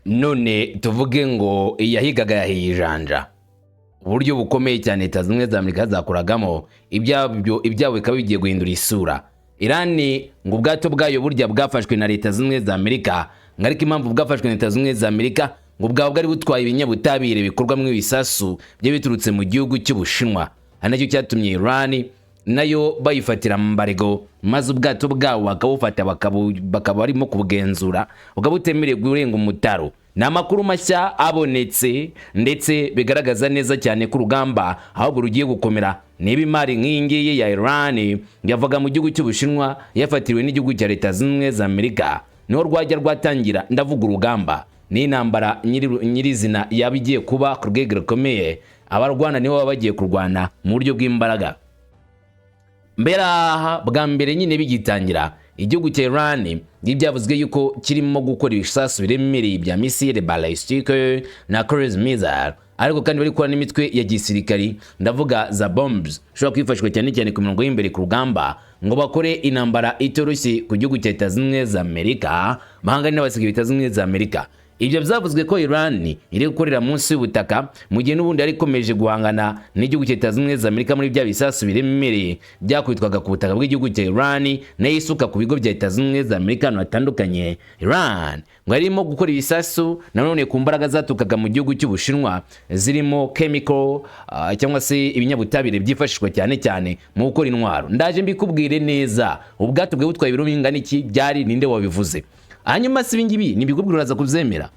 None tuvuge ngo iyahigaga yahiye ijanja. Uburyo bukomeye cyane Leta Zunze Ubumwe za Amerika zakoragamo ibyabyo, ibyabo bikaba bigiye guhindura isura. Irani ngo ubwato bwayo burya bwafashwe na Leta Zunze Ubumwe za Amerika, ngo ariko impamvu bwafashwe na Leta Zunze Ubumwe za Amerika ngo bwaba bwari butwaye ibinyabutabire bikorwamo ibisasu byo biturutse mu gihugu cy'Ubushinwa, ari nacyo cyatumye Irani nayo bayifatira embargo, maze ubwato bwabo bakabufata, bakaba barimo kubugenzura, bukaba butemerewe kurenga umutaro. Ni amakuru mashya abonetse, ndetse bigaragaza neza cyane ko urugamba ahubwo rugiye gukomera. Niba imari nk'iyi ngiyi ya Iran yavaga mu gihugu cy'Ubushinwa yafatiriwe n'igihugu cya Leta Zunze Ubumwe za Amerika, niho rwajya rwatangira. Ndavuga urugamba n'intambara nyirizina yaba igiye kuba ku rwego rukomeye. Abarwana nibo baba bagiye kurwana mu buryo bw'imbaraga. Mbere aha bwa mbere nyine bigitangira, igihugu cya Iran byavuzwe yuko kirimo gukora ibisasu biremereye bya missile balistique na cruise missile, ariko kandi bari gukora n'imitwe ya gisirikari, ndavuga za bombs ushobora kwifashishwa cyane cyane ku mirongo y'imbere ku rugamba, ngo bakore intambara itoroshye ku gihugu cya Leta Zunze Ubumwe za Amerika, bahangane n'abasirikare Leta Zunze Ubumwe za Amerika. Ibyo byavuzwe ko Iran iri gukorera munsi y'ubutaka, mu gihe n'ubundi yari ikomeje guhangana n'igihugu cya Leta Zunze Ubumwe za Amerika muri bya bisasu biremereye byakubitwaga ku butaka bw'igihugu cya Iran, nayo isuka ku bigo bya Leta Zunze Ubumwe za Amerika ahantu hatandukanye. Iran ngo yarimo gukora ibisasu nanone ku mbaraga zaturukaga mu gihugu cy'Ubushinwa, zirimo chemical cyangwa se ibinyabutabire byifashishwa cyane cyane mu gukora intwaro. Ndaje mbikubwire neza, ubwato bwe butwaye ibiro bingana iki, byari ninde wabivuze? Hanyuma si ibingibi nibikubwira uraza kubyemera?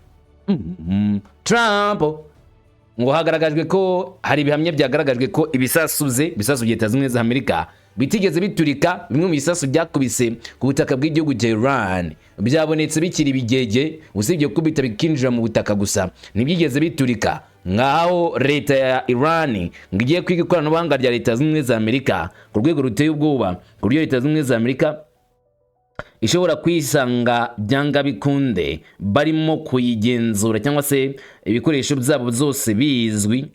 Trump ngo hagaragajwe ko hari ibihamya byagaragajwe ko ibisasu bye, ibisasu bya Leta Zunze Ubumwe za Amerika, bitigeze biturika. Bimwe mu bisasu byakubise ku butaka bw'igihugu cya Iran byabonetse bikiri ibigege, usibye kubita bikinjira mu butaka gusa, ntibyigeze biturika. Ngaho leta ya Iran ngo igiye kwiga ikoranabuhanga rya Leta Zunze Ubumwe za Amerika ku rwego ruteye ubwoba, ku buryo Leta Zunze Ubumwe za Amerika ishobora kwisanga byanga bikunde barimo kuyigenzura, cyangwa se ibikoresho byabo byose bizwi,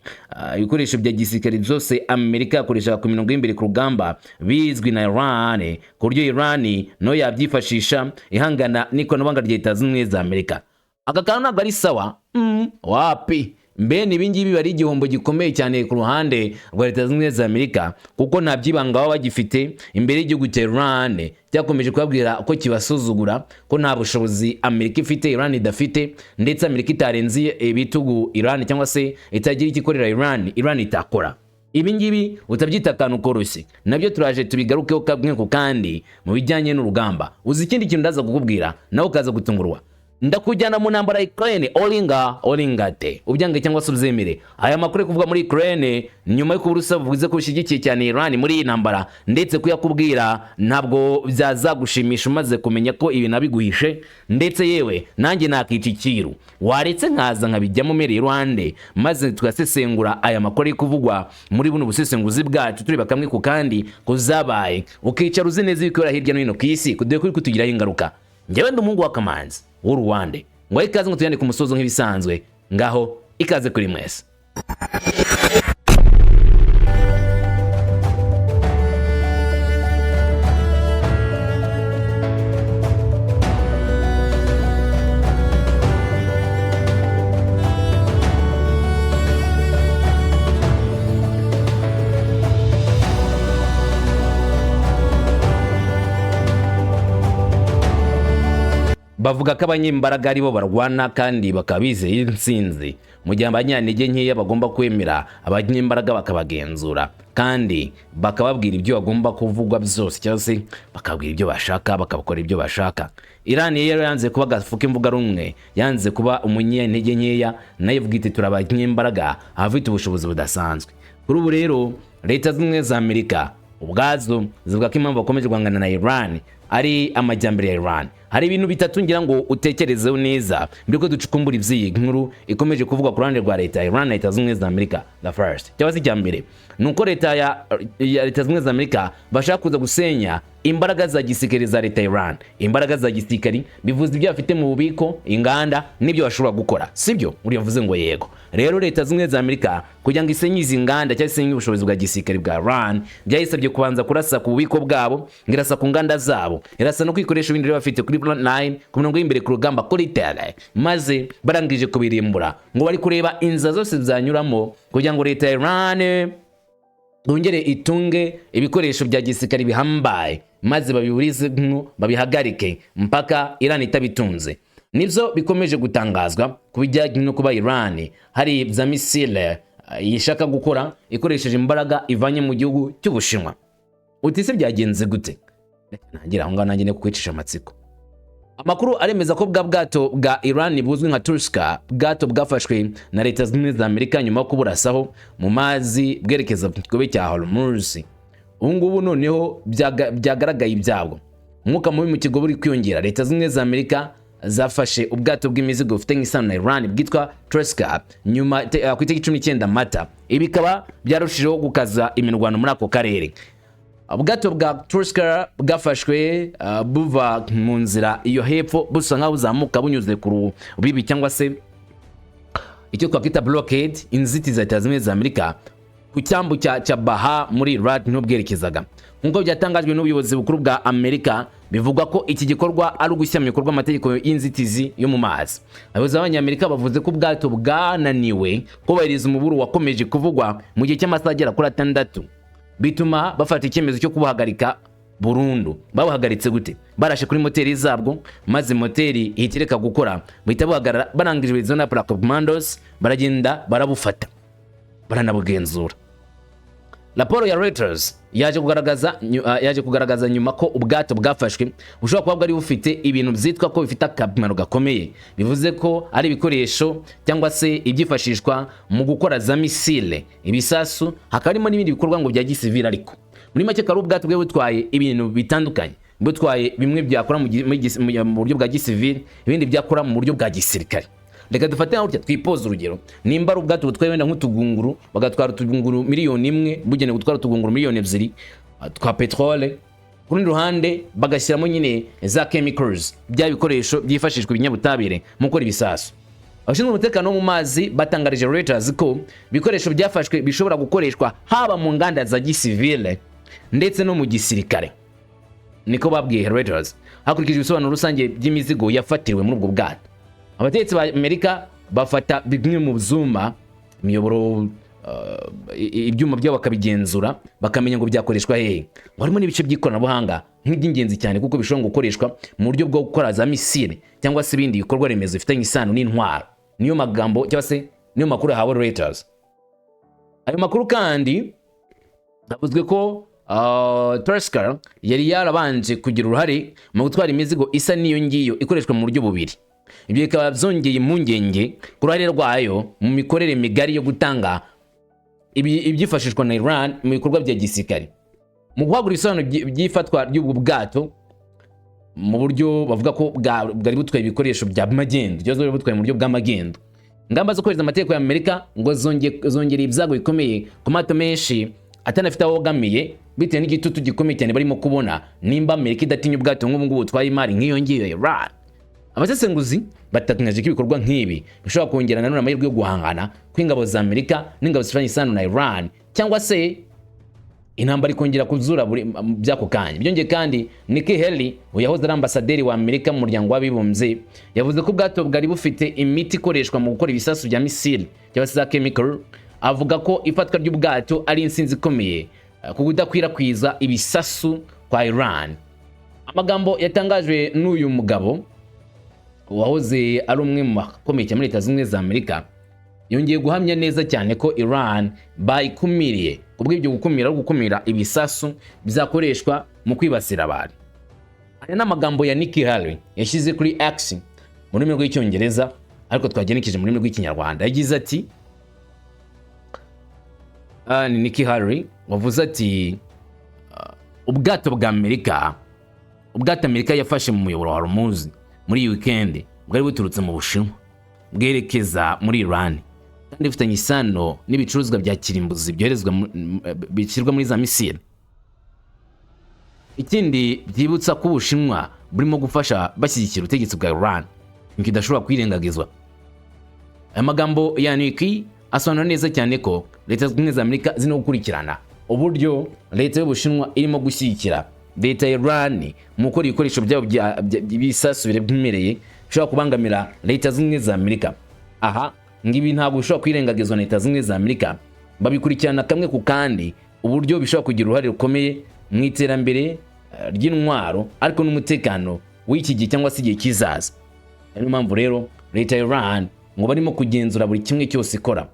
ibikoresho bya gisirikare byose Amerika yakoreshaga ku mirongo y'imbere ku rugamba bizwi na Iran, ku buryo Iran nayo yabyifashisha ihangana n'ikoranabuhanga rya Leta Zunze Ubumwe za Amerika. Aka kantu ntabwo ari sawa. Wapi mbene ibi ngibi bari igihombo gikomeye cyane ku ruhande rwa Leta Zunze Ubumwe za Amerika, kuko nta byibanga baba bagifite imbere y'igihugu cya Iran cyakomeje kubabwira ko kibasuzugura, ko nta bushobozi Amerika ifite Iran idafite, ndetse Amerika itarenze ibitugu Iran, cyangwa se itagira icyo ikorera Iran Iran itakora. Ibi ngibi utabyita akantu koroshye, nabyo turaje tubigarukeho kamwe ku kandi mu bijyanye n'urugamba. Uzi ikindi kintu ndaza kukubwira nawe ukaza gutungurwa? Ndakujyana mu ntambara ya Ukraine, oringa oringate, ubyange cyangwa se ubyemere. Aya makuru ari kuvuga muri Ukraine nyuma y'uko Uburusiya buvuze ko bushyigikiye cyane Iran muri iyi ntambara, ndetse kuyakubwira ntabwo byazagushimisha umaze kumenya ko ibi nabiguhishe, ndetse yewe nanjye nakica ikiru waretse nkaza nkabijyamo mereye iruhande, maze tugasesengura aya makuru ari kuvugwa muri buno busesenguzi bwacu, tureba kamwe ku kandi kuzabaye, ukicara uzi neza ibikorera hirya no hino ku isi, dore ko uri kutugiraho ingaruka. Njyewe ndi umuhungu wa Kamanzi w'uruwande, ngo ikaze ngo tujyane ku musozo nk'ibisanzwe. Ngaho ikaze kuri mwese. Bavuga ko abanyembaraga aribo barwana kandi bakaba bizeye intsinzi, mu gihe abanyantege nkeya bagomba kwemera abanyembaraga bakabagenzura, kandi bakababwira ibyo bagomba kuvugwa byose, cyangwa se bakabwira ibyo bashaka, bakabakora ibyo bashaka. Iran rero yanze kuba agafu k'imvuga rumwe, yanze kuba umunyantege nkeya, nayo ivuga iti: "Turi abanyembaraga, abafite ubushobozi budasanzwe." Kuri ubu rero Leta Zunze Ubumwe za Amerika ubwazo zivuga ko impamvu bakomeje guhangana na Iran ari amajyambere ya Iran. Hari ibintu bitatu ngira ngo utekerezeho neza mbere ko ducukumbura iby'iyi nkuru ikomeje kuvugwa ku ruhande rwa leta ya Iran na Leta Zunze Ubumwe za Amerika. The first, cyangwa se icya mbere, ni uko leta ya Leta Zunze Ubumwe za Amerika bashaka kuza gusenya imbaraga za gisirikare za leta ya Iran. Imbaraga za gisirikare bivuze ibyo bafite mu bubiko, inganda n'ibyo bashobora gukora, sibyo? Uriya yavuze ngo yego. Rero Leta Zunze Ubumwe za Amerika kugira ngo isenye izi nganda cyangwa isenye ubushobozi bwa gisirikare bwa Iran, byayisabye kubanza kurasa ku bubiko bwabo, ngo irasa ku nganda zabo, irasa no kwikoresha ibindi bafite kuri front line, ku mirongo y'imbere ku rugamba, kuri terrain, maze barangije kubirimbura, ngo bari kureba inzira zose zanyuramo kugira ngo leta ya Iran yongere itunge ibikoresho bya gisirikare bihambaye, maze babiburize, babihagarike mpaka Iran itabitunze. Nibyo bikomeje gutangazwa ku bijyanye no kuba Iran hari za missile ishaka gukora ikoresheje imbaraga ivanye mu gihugu cy'Ubushinwa. Uti se byagenze gute? Reka ntangira aho ngaho nanjye ne kukwicisha amatsiko. Amakuru aremeza ko bwa bwato bwa Iran buzwi nka Touska, bwato bwafashwe na Leta Zunze Ubumwe za Amerika nyuma yo kuburasaho mu mazi bwerekeza ku kigobe cya Hormuz. Ubu ngubu noneho byagaragaye ibyabwo, umwuka mubi mu kigobe uri kwiyongera. Leta Zunze Ubumwe za Amerika zafashe ubwato bw'imizigo bufitanye isano na Iran bwitwa Touska nyuma ku itariki 19 Mata. Ibi bikaba byarushijeho gukaza imirwano muri ako karere. Ubwato bwa Touska bwafashwe buva mu nzira iyo hepfo, busa nkaho buzamuka bunyuze ku rubibi cyangwa se icyo twakwita blockade, inzitizi za Leta Zunze Ubumwe za Amerika ku cyambu cya Chabahar muri Iran niho bwerekezaga. Nk'uko byatangajwe n'ubuyobozi bukuru bwa Amerika, bivugwa ko iki gikorwa ari ugushyira mu bikorwa amategeko y'inzitizi yo mu mazi. Abayobozi b'Abanyamerika bavuze ko ubwato bwananiwe kubahiriza umuburo wakomeje kuvugwa mu gihe cy'amasaha agera kuri 6, bituma bafata icyemezo cyo kubuhagarika burundu. Babuhagaritse gute? Barashe kuri moteri zabwo, maze moteri ihita ireka gukora, buhita buhagarara. Barangije na commandos baragenda barabufata, baranabugenzura. Raporo ya Reuters yaje kugaragaza nyuma ko ubwato bwafashwe bushobora kuba bwari bufite ibintu byitwa ko bifite akamaro gakomeye, bivuze ko ari ibikoresho cyangwa se ibyifashishwa mu gukora za missile, ibisasu, hakaba harimo n'ibindi bikorwa ngo bya gisivili. Ariko muri make akaba ari ubwato bwari butwaye ibintu bitandukanye, butwaye bimwe byakora mu buryo bwa gisivili, ibindi byakora mu buryo bwa gisirikare. Reka dufate nka gutya, twipoze urugero: nimba ari ubwato butwaye wenda nk'utugunguru, bagatwara utugunguru 1 miliyoni, bugenewe gutwara utugunguru 2 miliyoni twa peterole, ku rundi ruhande bagashyiramo nyine za chemicals, bya bikoresho byifashishwa, ibinyabutabire mu gukora ibisasu. Abashinzwe umutekano wo mu mazi batangarije Reuters ko ibikoresho byafashwe bishobora gukoreshwa haba mu nganda za gisivile ndetse no mu gisirikare. Niko babwiye Reuters. Hakurikijwe ibisobanuro rusange by'imizigo yafatiriwe muri ubwo bwato, abategetsi ba Amerika bafata bimwe mu byuma, imiyoboro, ibyuma byabo bakabigenzura, bakamenya ngo byakoreshwa hehe. Ngo harimo n'ibice by'ikoranabuhanga nk'iby'ingenzi cyane, kuko bishobora gukoreshwa mu buryo bwo gukora za missile cyangwa se ibindi bikorwa remezo bifitanye isano n'intwaro. Niyo magambo cyangwa se niyo makuru yahawe Reuters. Ayo makuru kandi havuzwe ko Touska yari yarabanje kugira uruhare mu gutwara imizigo isa n'iyo ngiyo ikoreshwa mu buryo bubiri. Ibyo bikaba byongeye impungenge ku ruhare rwayo mu mikorere migari yo gutanga ibyifashishwa na Iran mu bikorwa bya gisirikare. Mu guhagura ibisobanuro by'ifatwa ry'ubwo bwato mu buryo bavuga ko bwari butwaye ibikoresho bya magendu cyangwa se bwari butwaye mu buryo bw'amagendo, ingamba zo kubahiriza amategeko ya Amerika ngo zongereye ibyago bikomeye ku mato menshi atanafite aho abogamiye, bitewe n'igitutu gikomeye cyane barimo kubona nimba Amerika idatinya ubwato nk'ubu ngubu butwaye imari nk'iyo ngiyo ya Iran. Abasesenguzi batangaje ko ibikorwa nk'ibi bishobora kongera nanone amahirwe yo guhangana kw'ingabo za Amerika n'ingabo zifitanye isano na Iran, cyangwa se intambara ikongera kuzura buri by'ako kanya. Byongeye kandi, Nikki Haley, yahoze ari ambasaderi wa Amerika mu Muryango w'Abibumbye, yavuze ko ubwato bwari bufite imiti ikoreshwa mu gukora ibisasu bya missile cyangwa se za chemical. Avuga ko ifatwa ry'ubwato ari intsinzi ikomeye ku kudakwirakwiza ibisasu kwa Iran. Amagambo yatangajwe n'uyu mugabo wahoze ari umwe mu bakomeye cyane muri Leta Zunze Ubumwe za Amerika yongeye guhamya neza cyane ko Iran bayikumiriye, kubw'ibyo gukumira ari gukumira ibisasu bizakoreshwa mu kwibasira abantu. Aya ni amagambo ya Nikki Haley yashyize kuri X mu rurimi rw'Icyongereza, ariko twagenekeje mu rurimi rw'Ikinyarwanda. Yagize ati, ni Nikki Haley wavuze ati: "Ubwato bwa Amerika, ubwato Amerika yafashe mu muyoboro wa Hormuz muri iyi weekend, bwari buturutse mu Bushinwa bwerekeza muri Iran, kandi bifitanye isano n'ibicuruzwa bya kirimbuzi byoherezwa bishyirwa muri za missile. Ikindi byibutsa ko Ubushinwa burimo gufasha bashyigikira ubutegetsi bwa Iran, kidashobora kwirengagizwa." Aya magambo ya Nikki asobanura neza cyane ko Leta Zunze Ubumwe za Amerika zirimo gukurikirana uburyo leta y'Ubushinwa irimo gushyigikira Leta ya Iran mu gukora ibikoresho byabo by'ibisasu biremereye bishobora kubangamira Leta Zunze Ubumwe za Amerika. Aha ngo ibi ntabwo bishobora kwirengagizwa na Leta Zunze Ubumwe za Amerika, babikurikirana kamwe ku kandi, uburyo bishobora kugira uruhare rukomeye mu iterambere ry'intwaro, ariko n'umutekano w'iki gihe cyangwa se igihe kizaza. Niyo mpamvu rero leta ya Iran ngo barimo kugenzura buri kimwe cyose ikora.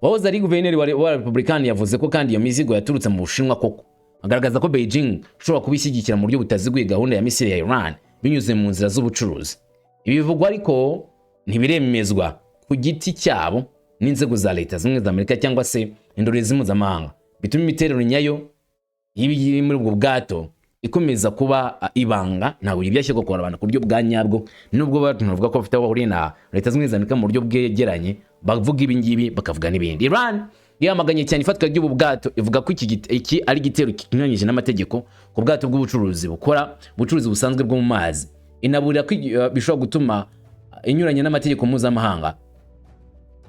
Wahoze ari guverineri wa Republican yavuze ko kandi iyo mizigo yaturutse mu Bushinwa koko, agaragaza ko Beijing ishobora kuba ishyigikira mu buryo butaziguye gahunda ya misile ya Iran binyuze mu nzira z'ubucuruzi. Ibi bivugwa ariko ntibiremezwa ku giti cyabo n'inzego za Leta Zunze Ubumwe za Amerika cyangwa se indorerezi mpuzamahanga, bituma imiterere nyayo y'ibiri muri ubwo bwato ikomeza kuba ibanga. Ntabwo ibi byashyirwa ku abantu ku buryo bwa nyabwo, nubwo abantu bavuga ko bafite aho bahuriye na Leta Zunze Ubumwe za Amerika mu buryo bwegeranye, bavuga ibi ngibi bakavuga n'ibindi. Iran yamaganye cyane ifatwa ry'ubu bwato, ivuga ko iki ari igitero kinyuranyije n'amategeko ku bwato bw'ubucuruzi bukora ubucuruzi busanzwe bwo mu mazi, inaburira ko bishobora gutuma inyuranye n'amategeko mpuzamahanga.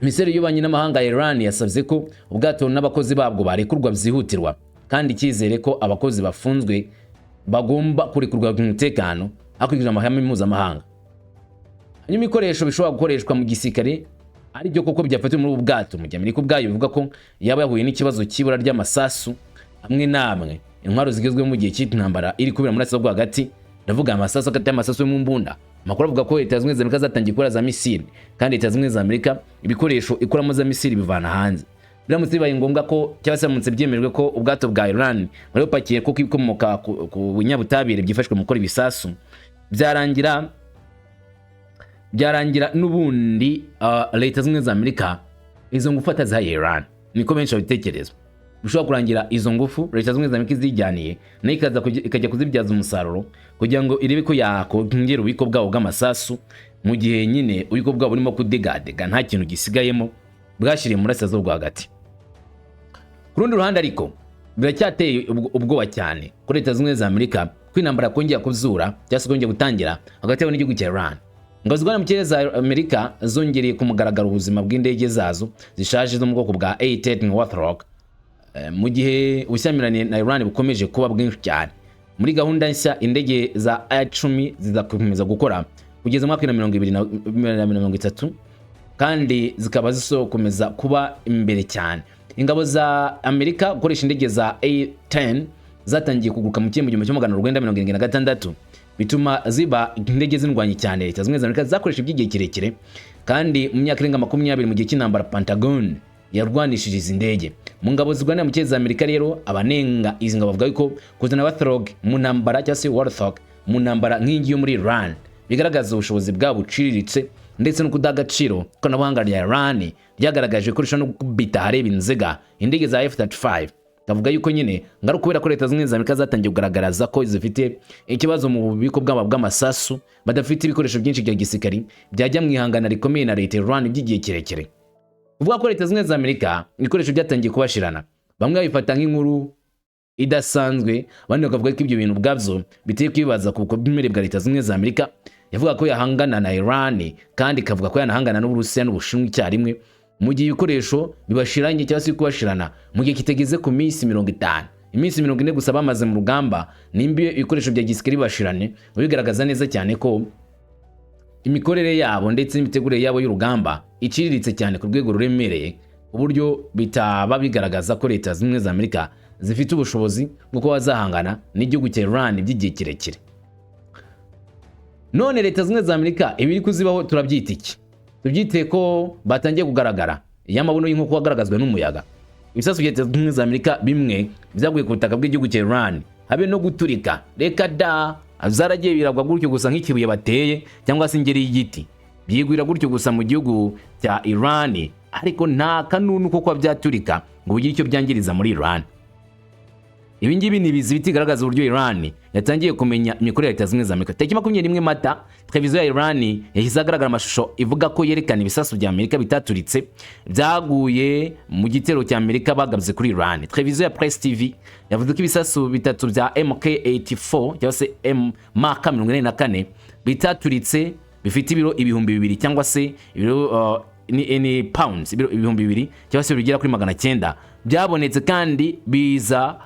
Minisiteri y'Ububanyi n'Amahanga ya Iran yasabye ko ubwato n'abakozi babwo barekurwa byihutirwa, kandi icyizere ko abakozi bafunzwe bagomba kurekurwa mu mutekano hakurikijwe amahame mpuzamahanga. Hanyuma ibikoresho bishobora gukoreshwa mu gisirikare ari byo koko byafatiwe muri ubu bwato, mu gihe Amerika ubwayo bivuga ko yaba yahuye n'ikibazo cy'ibura ry'amasasu amwe n'amwe, intwaro zigezweho mu gihe cy'intambara iri kubera muri Asia bwo hagati. Ndavuga amasasu akati y'amasasu yo mu mbunda. Amakuru avuga ko Leta Zunze Ubumwe za Amerika zatangiye gukora za misile, kandi Leta Zunze Ubumwe za Amerika ibikoresho ikuramo za misile bivana hanze. Biramutse bibaye ngombwa ko, cyangwa se biramutse byemejwe ko ubwato bwa Iran bwari bupakiye koko ibikomoka ku binyabutabire byifashishwa mu gukora ibisasu, byarangira n'ubundi Leta Zunze Ubumwe za Amerika izo ngufu atazihaye Iran. Niko benshi babitekereza. Bishobora kurangira izo ngufu Leta Zunze Ubumwe za Amerika izijyaniye, nayo ikaza ikajya kuzibyaza umusaruro kugira ngo irebe ko yakongera ububiko bwabo bw'amasasu, mu gihe nyine ububiko bwabo burimo kudegadega, nta kintu gisigayemo, bwashyiriye mu burasirazuba bwo hagati. Ku rundi ruhande ariko, biracyateye ubwoba cyane kuri Leta Zunze Ubumwe za Amerika ko intambara kongera kuzura cyangwa se kongera gutangira hagati yabo n'igihugu cya Iran. Ingabo zirwanira mu kirere za Amerika zongereye ku mugaragaro ubuzima bw'indege zazo zishaje zo mu bwoko bwa A-10 Warthog, mu gihe ubushyamirane na Iran bukomeje kuba bwinshi cyane. Muri gahunda nshya, indege za A-10 zizakomeza gukora kugeza mu mwaka wa 2030, kandi zikaba zisokomeza kuba imbere cyane. Ingabo za Amerika gukoresha indege za A-10 zatangiye kuguruka mu kirere mu 1976, bituma ziba indege zindwanye cyane Leta Zunze Ubumwe za Amerika zakoresha iby'igihe kirekire, kandi mu myaka irenga 20 mu gihe cy'intambara Pentagon yarwanishije izi ndege mu ngabo zirwanira mu kirere za Amerika. Rero abanenga izi ngabo bavuga ko kuzana Warthog mu ntambara, cyangwa se Warthog mu ntambara nk'iyi yo muri Iran, bigaragaza ubushobozi bwabo buciriritse ndetse no kudaha agaciro ikoranabuhanga rya Iran ryagaragaje ko rishobora no gukubita ahareba inzega indege za F-35. Kavuga yuko nyine ngo ari ukubera ko Leta Zunze Ubumwe za Amerika zatangiye kugaragaza ko zifite ikibazo mu bubiko bwabo bw'amasasu, badafite ibikoresho byinshi bya gisirikari byajya mu ihangana rikomeye na leta ya Iran by'igihe kirekire. Kuvuga ko Leta Zunze Ubumwe za Amerika ibikoresho byatangiye kubashirana, bamwe babifata nk'inkuru idasanzwe, abandi bakavuga ko ibyo bintu ubwabyo biteye kwibaza ku bukomere bwa Leta Zunze Ubumwe za Amerika yavuga ko yahangana na Iran, kandi ikavuga ko yanahangana n'Uburusiya n'Ubushinwa icyarimwe, mu gihe ibikoresho bibashiranye cyangwa se kubashirana mu gihe kitageze ku minsi 50, iminsi 40 gusa bamaze mu rugamba. Nimba ibikoresho bya gisirikare bibashirane, bigaragaza neza cyane ko imikorere yabo ndetse n'imitegurire yabo y'urugamba iciriritse cyane ku rwego ruremereye, ku buryo bitaba bigaragaza ko Leta Zunze Ubumwe za Amerika zifite ubushobozi bwo kuba zahangana n'igihugu cya Iran by'igihe kirekire. None Leta Zunze Ubumwe za Amerika ibiri kuzibaho turabyita iki? Tubyite ko batangiye kugaragara iyo amabuno y'inkoko agaragazwa n'umuyaga. Ibisasu bya Leta Zunze Ubumwe za Amerika bimwe byaguye ku butaka bw'igihugu cya Iran, habe no guturika, reka da, zaragiye biragwa gutyo gusa nk'ikibuye bateye cyangwa se ingeri y'igiti, byigwira gutyo gusa mu gihugu cya Iran, ariko nta kanunu ko kuba byaturika ngo bigire icyo byangiriza muri Iran. Ibi ngibi ni ibizi biti bigaragaza uburyo Iran yatangiye kumenya imikorere ya Leta Zunze Ubumwe za Amerika. Tariki 21 Mata, televiziyo ya Iran yahise agaragara amashusho ivuga ko yerekana ibisasu bya Amerika bitaturitse byaguye mu gitero cya Amerika bagabye kuri Iran. Televiziyo ya Press TV yavuze ko ibisasu bitatu bya MK84 cyangwa se M Mk 44 bitaturitse bifite ibiro 2000 cyangwa se ibiro ni pounds, ibiro 2000 cyangwa se bigera kuri 900 byabonetse kandi biza.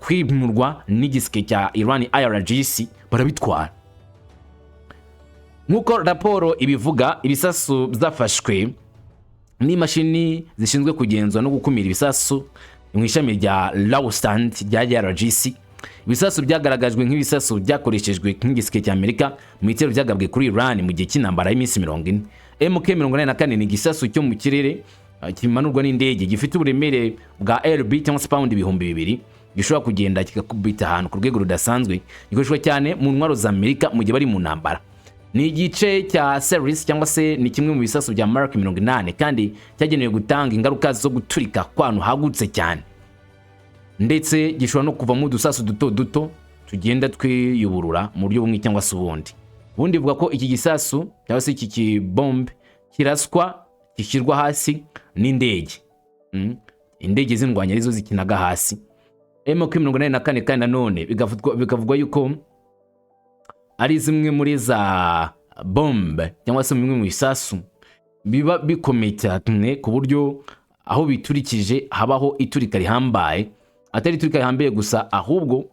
kwimurwa n'igisike cya Iran IRGC, barabitwara. Nk'uko raporo ibivuga, ibisasu byafashwe n'imashini zishinzwe kugenzura no gukumira ibisasu mu ishami rya Lawstand rya IRGC. Ibisasu byagaragajwe nk'ibisasu byakoreshejwe nk'igisike cya Amerika mu bitero byagabwe kuri Iran mu gihe cy'intambara y'iminsi 40. MK 84 ni igisasu cyo mu kirere kimanurwa n'indege, gifite uburemere bwa LB cyangwa se pound 2000, gishobora kugenda kigakubita ahantu ku rwego rudasanzwe. Gikoreshwa cyane mu ntwaro za Amerika mu gihe bari mu ntambara. Ni igice cya series cyangwa se ni kimwe mu bisasu bya Mark 80, kandi cyagenewe gutanga ingaruka zo guturika kw'ahantu hagutse cyane, ndetse gishobora no kuvamo udusasu duto duto tugenda twiyuburura mu buryo bumwe cyangwa se ubundi. Ubundi buvuga ko iki gisasu cyangwa se iki kibombe kiraswa, gishyirwa hasi n'indege. Indege z'indwanyi arizo zikinaga hasi. MK 84 kandi nanone bikavugwa yuko ari zimwe muri za bombe cyangwa se bimwe mu bisasu biba bikomeye cyane, ku buryo aho biturikije habaho iturika rihambaye. Atari iturika rihambaye gusa, ahubwo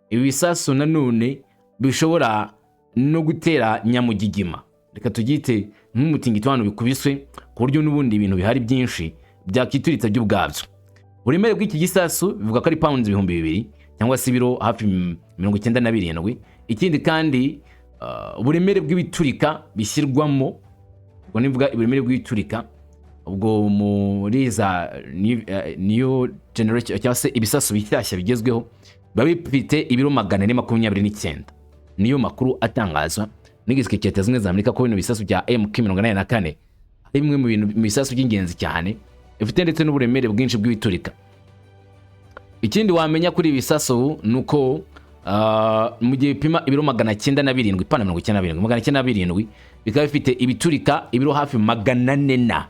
ibi bisasu nanone bishobora no gutera nyamugigima, reka tubyite nk'umutingito hano bikubiswe, ku buryo n'ubundi ibintu bihari byinshi byakituritsa byo ubwabyo. Uburemere bw'iki gisasu bivuga ko ari pounds 2000 cyangwa se ibiro hafi 97. Ikindi kandi, uburemere bw'ibiturika bishyirwamo, ubwo nivuga uburemere bw'ibiturika, ubwo muri za new generation cyangwa se ibisasu bishyashya bigezweho, biba bifite ibiro 429. Niyo makuru atangazwa n'igisirikare cya Leta Zunze Ubumwe za Amerika, ko bino bisasu bya MK 84 ari bimwe mu bintu, mu bisasu by'ingenzi cyane bifite ndetse n'uburemere bwinshi bw'ibiturika. Ikindi wamenya kuri ibi bisasu ni uko mu gihe bipima ibiro 907, pana 97, 907, bikaba bifite ibiturika ibiro hafi 400 na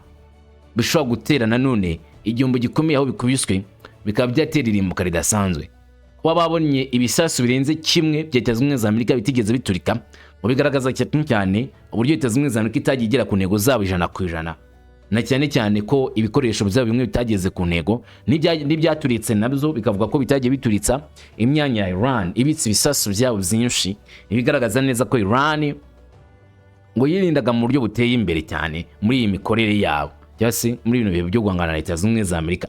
bishobora gutera nanone igihombo gikomeye aho bikubiswe, bikaba byatera irimbuka ridasanzwe. Kuba babonye ibisasu birenze kimwe bya Leta Zunze Ubumwe za Amerika bitigeze biturika, ngo bigaragaza cyane cyane uburyo Leta Zunze Ubumwe za Amerika itagiye igera ku ntego zabo 100%, na cyane cyane ko ibikoresho byabo bimwe bitageze ku ntego, n'ibyaturitse nabyo bikavuga ko bitagiye bituritsa imyanya ya Iran ibitse ibisasu byabo byinshi, ibigaragaza neza ko Iran ngo yirindaga mu buryo buteye imbere cyane muri iyi mikorere yabo cyangwa se muri bino bihe byo guhangana na Leta Zunze Ubumwe za Amerika.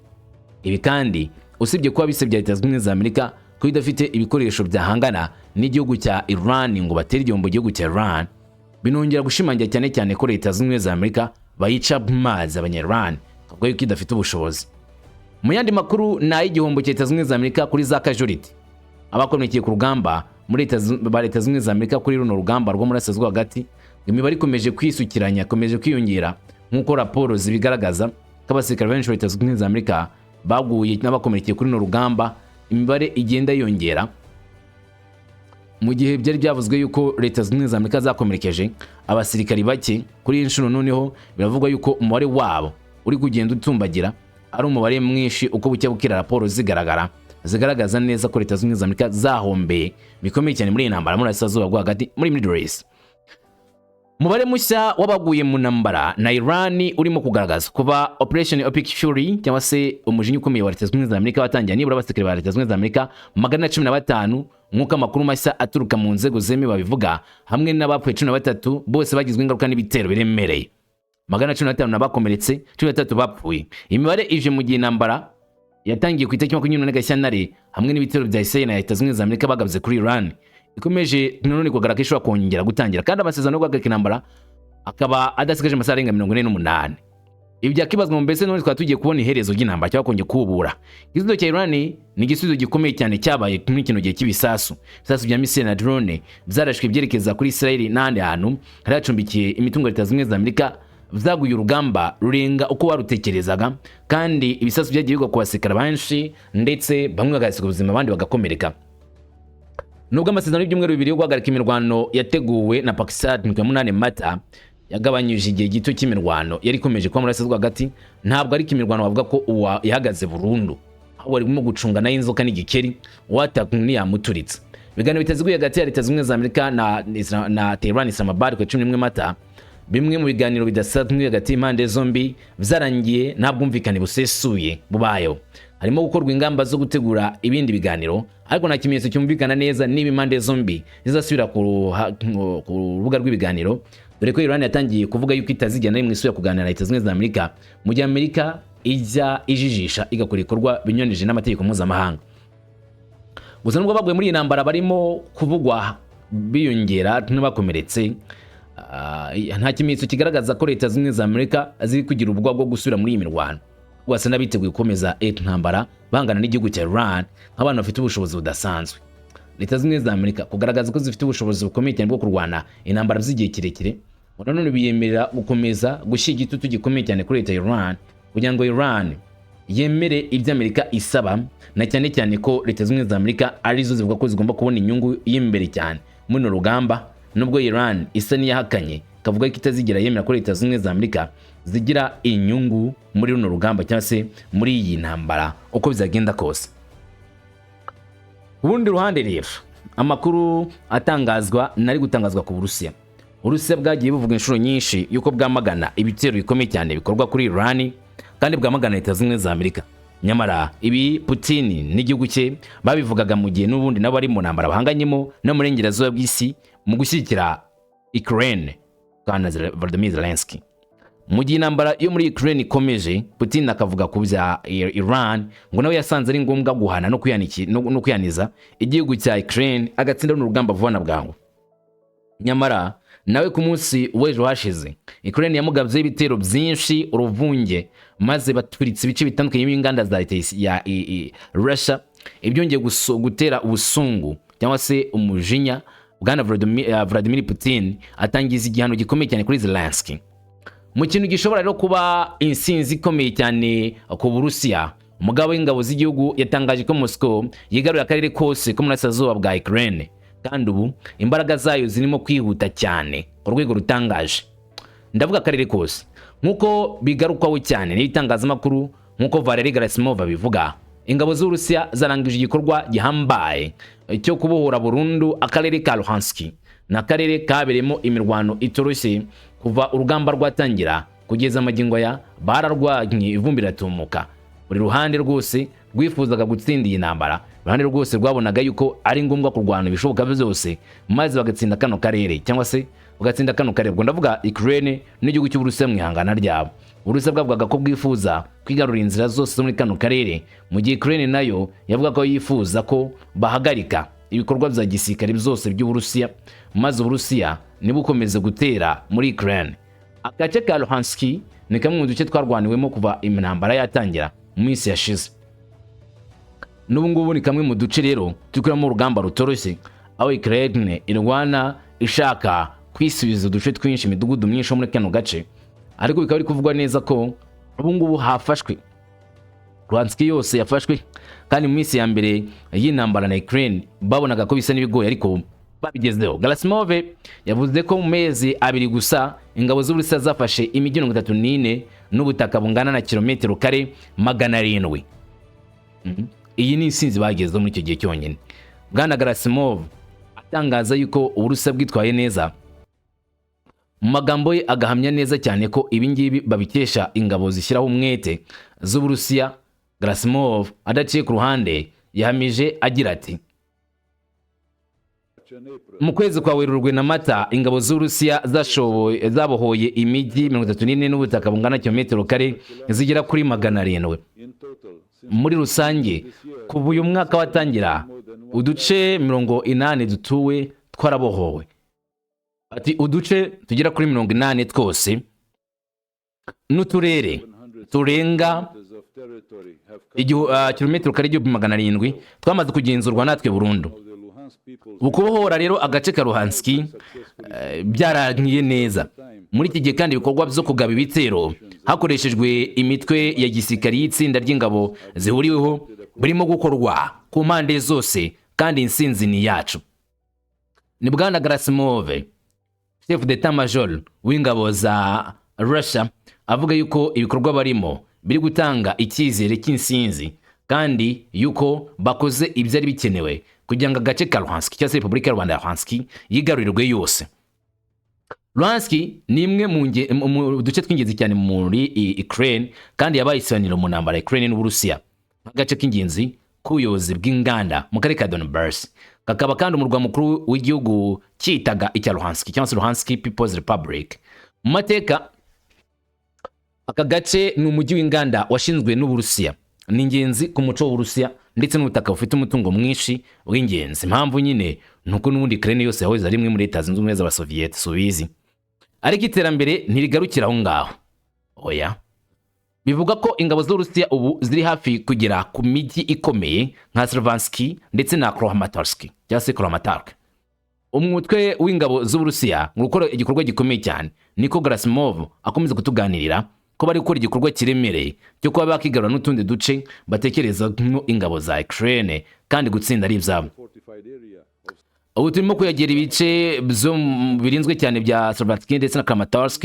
Ibi kandi, usibye kuba bisebya Leta Zunze Ubumwe za Amerika ko idafite ibikoresho byahangana n'igihugu cya Iran ngo batere igihombo igihugu cya Iran, binongera gushimangira cyane cyane ko Leta Zunze Ubumwe za Amerika bayica mazi abanya-Iran, kavuga yuko idafite ubushobozi. Mu yandi makuru ni ay'igihombo cya Leta Zunze Ubumwe za Amerika kuri za casualty, abakomerekeye ku rugamba muri ba Leta Zunze Ubumwe za Amerika kuri runo rugamba rwo muri Burasirazuba hagati. Imibare ikomeje kwisukiranya, ikomeje kwiyongera, nk'uko raporo zibigaragaza ko abasirikare benshi ba Leta Zunze Ubumwe za Amerika baguye n'abakomerekeye kuri runo rugamba. Imibare igenda yiyongera. Mu gihe byari byavuzwe yuko Leta Zunze Ubumwe za Amerika zakomerekeje abasirikari bake, kuri iyi nshuro noneho biravugwa yuko umubare wabo uri kugenda utumbagira, ari umubare mwinshi uko bucya bukira. Raporo zigaragara zigaragaza neza ko Leta Zunze Ubumwe za Amerika zahombeye bikomeye cyane muri iyi ntambara muri Burasirazuba bwo hagati, muri Middle East. Umubare mushya w'abaguye mu ntambara na Iran urimo kugaragaza kuva Operation Epic Fury cyangwa se umujinya ukomeye wa Leta Zunze Ubumwe za Amerika watangira, nibura abasirikare ba Leta Zunze Ubumwe za Amerika 415, nk'uko amakuru mashya aturuka mu nzego zemewe babivuga, hamwe n'abapfuye 13, bose bagizwe ingaruka n'ibitero biremereye. 415 n'abakomeretse, 13 bapfuye. Imibare ije mu gihe intambara yatangiye ku itariki 28 Gashyantare hamwe n'ibitero bya Israel na Leta Zunze Ubumwe za Amerika bagabye kuri Iran, ikomeje nanone kugaragara ko ishobora kongera gutangira, kandi amasezerano yo guhagarika intambara akaba adasigaje amasaha arenga 48. Ibi byakibazwa ngo mbese none twaba tugiye kubona iherezo ry'intambara cyangwa kongera kubura? Igisubizo cya Iran ni igisubizo gikomeye cyane cyabaye muri kino gihe cy'ibisasu. Ibisasu bya missile na drone byarashwe byerekeza kuri Israel n'ahandi hantu hari hacumbikiye imitungo ya Leta Zunze Ubumwe za Amerika, byaguye urugamba rurenga uko warutekerezaga, kandi ibisasu byagiye bigwa ku basirikare benshi, ndetse bamwe bagasiga ubuzima, abandi bagakomereka. Nubwo amasezerano y'ibyumweru 2 yo guhagarika imirwano yateguwe na Pakistan ku ya 8 Mata yagabanyije igihe gito cy'imirwano yari ikomeje kuba muri Burasirazuba hagati, ntabwo ariko imirwano bavuga ko uwa yahagaze burundu, ahubwo barimo gucunga nayo inzoka n'igikeri, uwataka ntiyamuturitse. Ibiganiro bitaziguye hagati ya Leta Zunze Ubumwe za Amerika na Tehran, Islamabad, ku ya 11 Mata, bimwe mu biganiro bidasanzwe hagati y'impande zombi, byarangiye nta bwumvikane busesuye bubayeho. Harimo gukorwa ingamba zo gutegura ibindi biganiro, ariko nta kimenyetso cyumvikana neza niba impande zombi zizasubira ku rubuga rw'ibiganiro, dore ko Iran yatangiye kuvuga yuko itazigera na rimwe isubira kuganira na Leta Zunze Ubumwe za Amerika, mu gihe Amerika ijya ijijisha igakora ibikorwa binyuranyije n'amategeko mpuzamahanga. Gusa nubwo baguye muri iyi ntambara barimo kuvugwa biyongera n'abakomeretse, nta kimenyetso kigaragaza ko Leta Zunze Ubumwe za Amerika ziri kugira ubwoba bwo gusubira muri iyi mirwano. Basa n'abiteguye gukomeza intambara bahangana n'igihugu cya Iran nk'abantu bafite ubushobozi budasanzwe. Leta Zunze Ubumwe za Amerika kugaragaza ko zifite ubushobozi bukomeye cyane bwo kurwana intambara z'igihe kirekire, ngo nanone biyemerera gukomeza gushyira igitutu gikomeye cyane kuri leta ya Iran kugira ngo Iran yemere ibyo Amerika isaba, na cyane cyane ko Leta Zunze Ubumwe za Amerika arizo zivuga ko zigomba kubona inyungu y'imbere cyane muri runo rugamba, nubwo Iran isa n'iyahakanye ikavuga ko itazigera yemera ko Leta Zunze Ubumwe za Amerika zigira inyungu muri runo rugamba cyangwa se muri iyi ntambara uko bizagenda kose. Ku rundi ruhande rero, amakuru atangazwa nari gutangazwa ku Burusiya. Uburusiya bwagiye buvuga inshuro nyinshi yuko bwamagana ibitero bikomeye cyane bikorwa kuri Iran kandi bwamagana Leta Zunze Ubumwe za Amerika. Nyamara ibi Putin n'igihugu cye babivugaga mu gihe n'ubundi nabo bari mu ntambara bahanganyemo no mu burengerazuba bw'isi mu gushyigikira Ukraine bwana Volodymyr Zelensky. Mu gihe intambara yo muri Ukraine ikomeje, Putin akavuga ku bya Iran, ngo nawe yasanze ari ngombwa guhana no kwihaniza igihugu cya Ukraine agatsinda runo rugamba vuba na bwangu. Nyamara nawe ku munsi w'ejo hashize Ukraine yamugabyeho ibitero byinshi uruvunge, maze baturitse ibice bitandukanye by'inganda za leta ya Russia, ibyongeye gutera ubusungu cyangwa se umujinya bwana Vladimir Putin, atangiza igihano gikomeye cyane kuri Zelensky. Mu kintu gishobora rero kuba insinzi ikomeye cyane ku Burusiya, umugaba w'ingabo z'igihugu yatangaje ko Moscow yigaruriye akarere kose ko mu burasirazuba bwa Ukraine, kandi ubu imbaraga zayo zirimo kwihuta cyane ku rwego rutangaje. Ndavuga akarere kose nk'uko bigarukwaho cyane n'ibitangazamakuru. Nk'uko Valery Gerasimov abivuga, ingabo z'Uburusiya zarangije igikorwa gihambaye cyo kubohora burundu akarere ka Luhansk. Ni akarere kabereyemo imirwano itoroshye kuva urugamba rwatangira kugeza amagingo aya. Bararwanye ivumbi riratumuka. Buri ruhande rwose rwifuzaga gutsinda iyi ntambara, uruhande rwose rwabonaga yuko ari ngombwa kurwana ibishoboka byose maze bagatsinda kano karere cyangwa se bagatsinda kano karere. Ubwo ndavuga Ukraine n'igihugu cy'Uburusiya mu ihangana ryabo. Uburusiya bwavugaga ko bwifuza kwigarurira inzira zose zo muri kano karere, mu gihe Ukraine nayo yavuga ko yifuza ko bahagarika ibikorwa bya gisirikare byose by'Uburusiya, maze Uburusiya ntibukomeze gutera muri Ukraine. Agace ka Luhansk ni kamwe mu duce twarwaniwemo kuva intambara yatangira mu minsi yashize. N'ubu ngubu ni kamwe mu duce rero turi urugamba rutoroshye, aho Ukraine irwana ishaka kwisubiza uduce twinshi, imidugudu myinshi yo muri kano gace. Ariko bikaba biri kuvugwa neza ko ubu ngubu hafashwe Luhansk yose yafashwe, kandi mu minsi ya mbere y'intambara na Ukraine babonaga ko bisa n'ibigoye, ariko babigezeho. Gerasimov yavuze ko mu mezi 2 gusa ingabo z'Uburusiya zafashe imijyi 34 n'ubutaka bungana na kilometero kare 700. Iyi ni insinzi bagezeho muri icyo gihe cyonyine. Bwana Gerasimov atangaza yuko Uburusiya bwitwaye neza, mu magambo ye agahamya neza cyane ko ibi ngibi babikesha ingabo zishyiraho umwete z'Uburusiya. Gerasimov adaciye ku ruhande yahamije agira ati: "Mu kwezi kwa Werurwe na Mata ingabo z'Uburusiya zabohoye imijyi 34 n'ubutaka bungana kilometero kare zigera kuri 700. Muri rusange, kuva uyu mwaka watangira, uduce 80 dutuwe twarabohowe." Ati uduce tugera kuri 80 twose n'uturere turenga kilometero kare 1700 twamaze kugenzurwa natwe burundu. Ukubohora rero agace ka Luhansk byarangiye neza. Muri iki gihe kandi, ibikorwa byo kugaba ibitero hakoreshejwe imitwe ya gisirikari y'itsinda ry'ingabo zihuriweho burimo gukorwa ku mpande zose, kandi intsinzi ni iyacu. Ni bwana Gerasimov, chef d'état major w'ingabo za Russia, avuga yuko ibikorwa barimo biri gutanga icyizere cy'intsinzi, kandi yuko bakoze ibyari bikenewe kugira ngo agace ka Luhansk cyangwa se Repubulika y'u Rwanda ya Luhansk yigarurirwe yose. Luhansk ni imwe mu duce tw'ingenzi cyane muri Ukraine, kandi yabaye isibaniro mu ntambara ya Ukraine n'Uburusiya. nk'agace k'ingenzi k'ubuyobozi bw'inganda mu karere ka Donbass, kakaba kandi umurwa mukuru w'igihugu cyitaga icya Luhansk cyangwa se Luhansk People's Republic. Mu mateka, aka gace ni umujyi w'inganda washinzwe n'Uburusiya, ni ingenzi ku muco w'Uburusiya ndetse n'ubutaka bufite umutungo mwinshi w'ingenzi. Impamvu nyine ni uko n'ubundi Ukraine yose yahoze ari imwe muri Leta Zunze Ubumwe z'Abasoviyete, subizi. Ariko iterambere ntirigarukira aho ngaho, oya. Bivuga ko ingabo z'Uburusiya ubu ziri hafi kugera ku mijyi ikomeye nka Slovansk ndetse na Kramatorsk cyangwa se Kramatorsk. Umutwe w'ingabo z'Uburusiya mu gukora igikorwa gikomeye cyane, niko Gerasimov akomeza kutuganirira ko bari gukora igikorwa kiremereye cyo kuba bakigarura n'utundi duce batekereza ingabo za Ukraine, kandi gutsinda ari ibyabo. Ubu turimo kwegera ibice byo birinzwe cyane bya Slovansk ndetse na Kramatorsk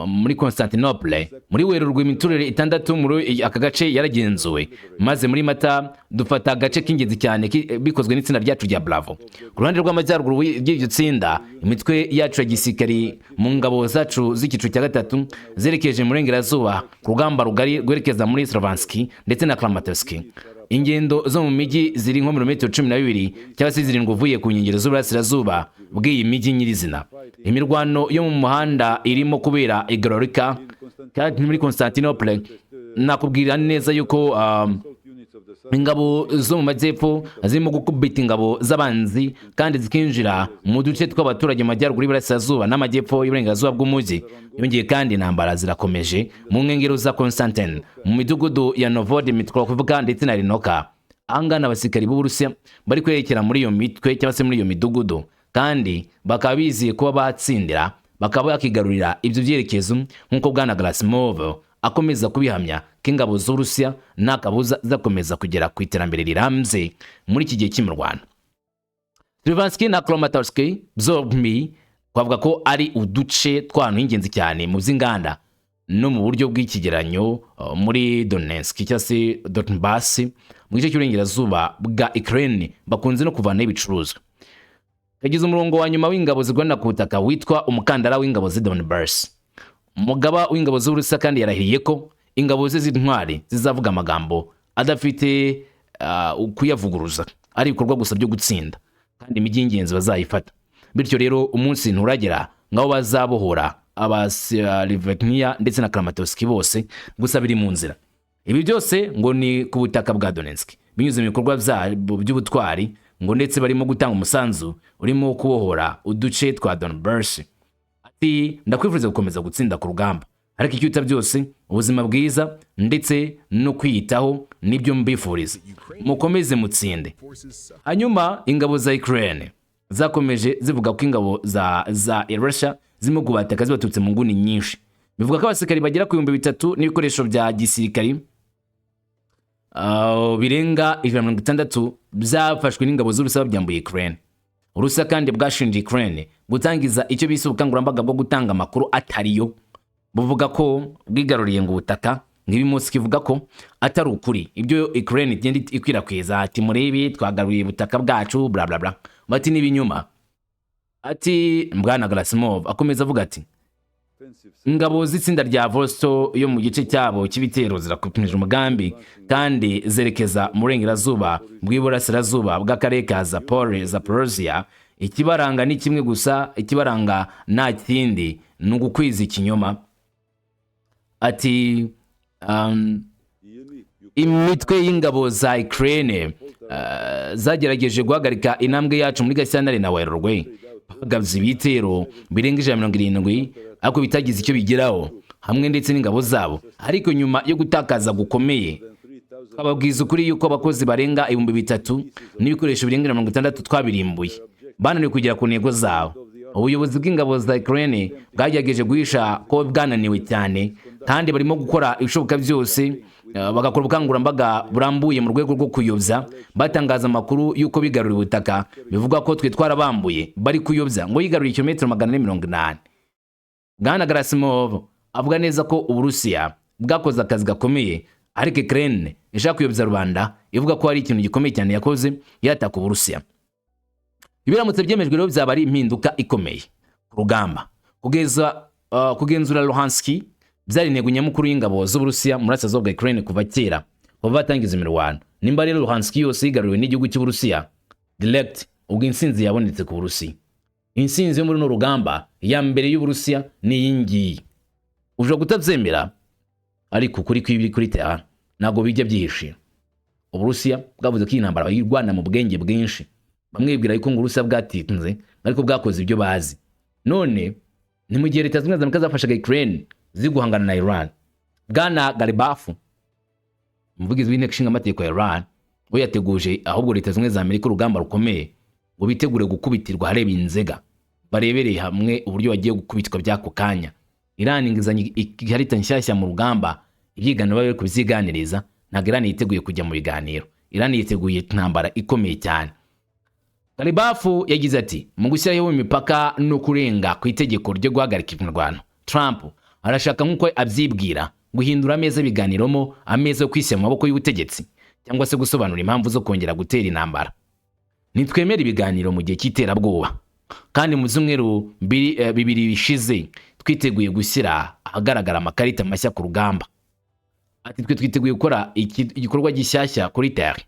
muri Constantinople. Muri Werurwe, imiturire 6 muri aka gace yaragenzuwe, maze muri Mata dufata agace k'ingenzi cyane bikozwe n'itsinda ryacu rya Bravo. Ku ruhande rw'amajyaruguru ry'iryo tsinda, imitwe yacu ya gisirikari mu ngabo zacu z'icyiciro cya gatatu zerekeje mu burengerazuba ku rugamba rugari rwerekeza muri Slovansk ndetse na Kramatorsk. Ingendo zo mu mijyi ziri nko mirometero 12 cyangwa se 7 uvuye ku nkengero z'uburasirazuba bw'iyi mijyi nyirizina. Imirwano yo mu muhanda irimo kubera i Gororika kandi muri Constantinople. Nakubwira neza yuko ingabo zo mu majyepfo zirimo gukubita ingabo z'abanzi kandi zikinjira mu duce tw'abaturage mu majyaruguru y'Iburasirazuba n'amajyepfo y'Uburengerazuba bw'umujyi. Yongeye kandi, intambara zirakomeje mu nkengero za Constantine, mu midugudu ya Novodmitrovka ndetse na Rinoka. Ahangana abasirikari b'Uburusiya bari kwerekera muri iyo mitwe cyangwa se muri iyo midugudu, kandi bakaba bizeye kuba batsindira, bakaba bakigarurira ibyo byerekezo, nk'uko bwana Gerasimov akomeza kubihamya ko ingabo z'Uburusiya nta kabuza zakomeza kugera ku iterambere rirambye muri iki gihe cy'imirwano. Slovansk na Kramatorsk byombi twavuga ko ari uduce tw'ahantu h'ingenzi cyane mu by'inganda no mu buryo bw'ikigeranyo muri Donetsk cyangwa se Donbass, mu gice cy'uburengerazuba bwa Ukraine, bakunze no kuvanaho ibicuruzwa. Kagize umurongo wa nyuma w'ingabo zirwanira ku butaka witwa umukandara w'ingabo z'i Donbass. Umugaba w'ingabo z'Uburusiya kandi yarahiriye ko ingabo ze z'intwari zizavuga amagambo adafite kuyavuguruza, ari ibikorwa gusa byo gutsinda, kandi imijyi y'ingenzi bazayifata. Bityo rero, umunsi nturagera ngaho bazabohora Abasiriveniya ndetse na Kramatorsk bose, gusa biri mu nzira. Ibi byose ngo ni ku butaka bwa Donetsk, binyuze mu bikorwa byabo by'ubutwari ngo ndetse barimo gutanga umusanzu urimo kubohora uduce twa Donbass. Ati: "Ndakwifuriza gukomeza gutsinda ku rugamba, ariko icyuta byose, ubuzima bwiza ndetse no kwiyitaho nibyo mbifuriza. Mukomeze mutsinde." Hanyuma ingabo za Ukraine zakomeje zivuga ko ingabo za Russia zirimo kubataka zibaturutse mu nguni nyinshi. Bivuga ko abasirikari bagera ku 3000 n'ibikoresho bya gisirikari birenga 160 byafashwe n'ingabo z'Uburusiya byambuye Ukraine. Uburusiya kandi bwashinje Ukraine gutangiza icyo bise ubukangurambaga bwo gutanga amakuru atariyo, buvuga ko bwigaruriye ngo ubutaka. Nk'ibi Moscow ivuga ko atari ukuri, ibyo Ukraine igenda ikwirakwiza, ati: "Murebe, twagaruriye ubutaka bwacu," bla bla bla, bati n'ibinyuma. Ati bwana Gerasimov akomeza avuga ati: "Ingabo z'itsinda rya Vostok yo mu gice cyabo cy'ibitero zirakomeje umugambi kandi zerekeza mu burengerazuba bw'iburasirazuba bw'akarere ka Zaporozhia. Ikibaranga ni kimwe gusa, ikibaranga nta kindi, ni ugukwiza ikinyoma." Ati imitwe y'ingabo za Ukraine zagerageje guhagarika intambwe yacu muri Gashyantare na Werurwe, bagabye ibitero birenga 170 ariko bitagize icyo bigeraho hamwe ndetse n'ingabo zabo. Ariko nyuma yo gutakaza gukomeye, twababwiza ukuri yuko abakozi barenga 3000 n'ibikoresho birenga 60 twabirimbuye. Bananiwe kugera ku ntego zabo. Ubuyobozi bw'ingabo za Ukraine bwagerageje guhisha ko bwananiwe cyane, kandi barimo gukora ibishoboka byose, bagakora ubukangurambaga burambuye mu rwego rwo kuyobya, batangaza amakuru y'uko bigaruriye ubutaka bivuga ko twe twarabambuye. Bari kuyobya ngo yigaruriye kilometero 480. Bwana Gerasimov avuga neza ko Uburusiya bwakoze akazi gakomeye, ariko Ukraine ishaka kuyobya rubanda ivuga ko hari ikintu gikomeye cyane yakoze yataka Uburusiya. Ibiramutse byemejwe rero byaba ari impinduka ikomeye ku rugamba. Kugeza kugenzura Luhansk byari intego nyamukuru y'ingabo z'Uburusiya mu burasirazuba bwa Ukraine kuva kera. Kuva batangiza imirwano, nimba rero Luhansk yose yigaruriwe n'igihugu cy'Uburusiya direct, ubwo intsinzi yabonetse ku Burusiya. Intsinzi yo muri runo rugamba ya mbere y'Uburusiya ni iyi ngiyi. Ushobora kutabyemera, ariko ukuri kw'ibiri kuri terrain ntabwo bijya byihishira. Uburusiya bwavuze ko iyi ntambara bayirwana mu bwenge bwinshi. Bamwe bibwira yuko ngo Uburusiya bwatinze, ariko bwakoze ibyo bazi. None ni mu gihe Leta Zunze Ubumwe za Amerika zafashaga Ukraine ziri guhangana na Iran. Bwana Ghalibaf, umuvugizi w'inteko ishinga amategeko ya Iran, we yateguje ahubwo Leta Zunze Ubumwe za Amerika urugamba rukomeye, ngo bitegure gukubitirwa ahareba inzega, barebereye hamwe uburyo bagiye gukubitwa by'ako kanya. Iran ingizanye ikarita nshyashya mu rugamba. Ibyiganiro bari kubyiganiriza, ntabwo Iran yiteguye kujya mu biganiro. Iran yiteguye intambara ikomeye cyane. Ghalibaf yagize ati: "Mu gushyiraho imipaka no kurenga ku itegeko ryo guhagarika imirwano, Trump arashaka, nk'uko abyibwira, guhindura ameza y'ibiganiramo ameza yo kwishyira mu maboko y'ubutegetsi, cyangwa se gusobanura impamvu zo kongera gutera intambara. Ntitwemera ibiganiro mu gihe cy'iterabwoba, kandi mu byumweru 2 bishize twiteguye gushyira ahagaragara amakarita mashya ku rugamba." Ati: "Twe twiteguye gukora igikorwa gishyashya kuri terre.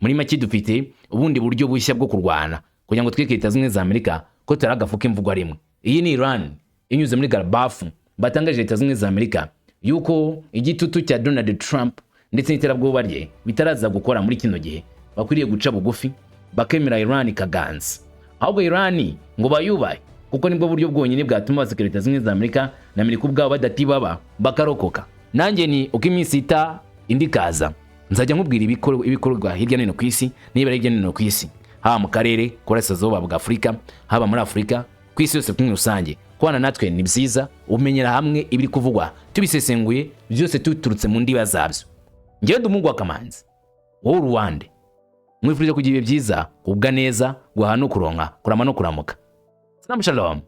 Muri make, dufite ubundi buryo bushya bwo kurwana kugira ngo twereke Leta Zunze Ubumwe za Amerika ko tutari agafu k'imvugwa rimwe." Iyi ni Iran inyuze muri Ghalibaf batangaje Leta Zunze Ubumwe za Amerika yuko igitutu cya Donald Trump ndetse n'iterabwoba rye bitaraza gukora muri kino gihe, bakwiriye guca bugufi bakemera Iran ikaganza. Ahubwo Iran ngo bayubahe, kuko nibwo buryo bwonyine bwatuma abasirikare Leta Zunze Ubumwe za Amerika na Amerika ubwabo badatibaba bakarokoka. Nanjye ni uko iminsi ita indi ikaza, nzajya nkubwira ibikorwa hirya no hino ku isi, niba hirya no hino ku isi, haba mu karere k'Uburasirazuba bwa Afurika, haba muri Afurika, ku isi yose muri rusange. Kubana natwe ni byiza, umenyera hamwe ibiri kuvugwa, tubisesenguye byose tuturutse mu ndiba zabyo. Ngewe ndi umuhungu wa Kamanzi, wowe uruwande. Mwifurije kugira ibihe byiza, kugubwa neza, guhaha no kuronka, kurama no kuramuka. Salamu shalom.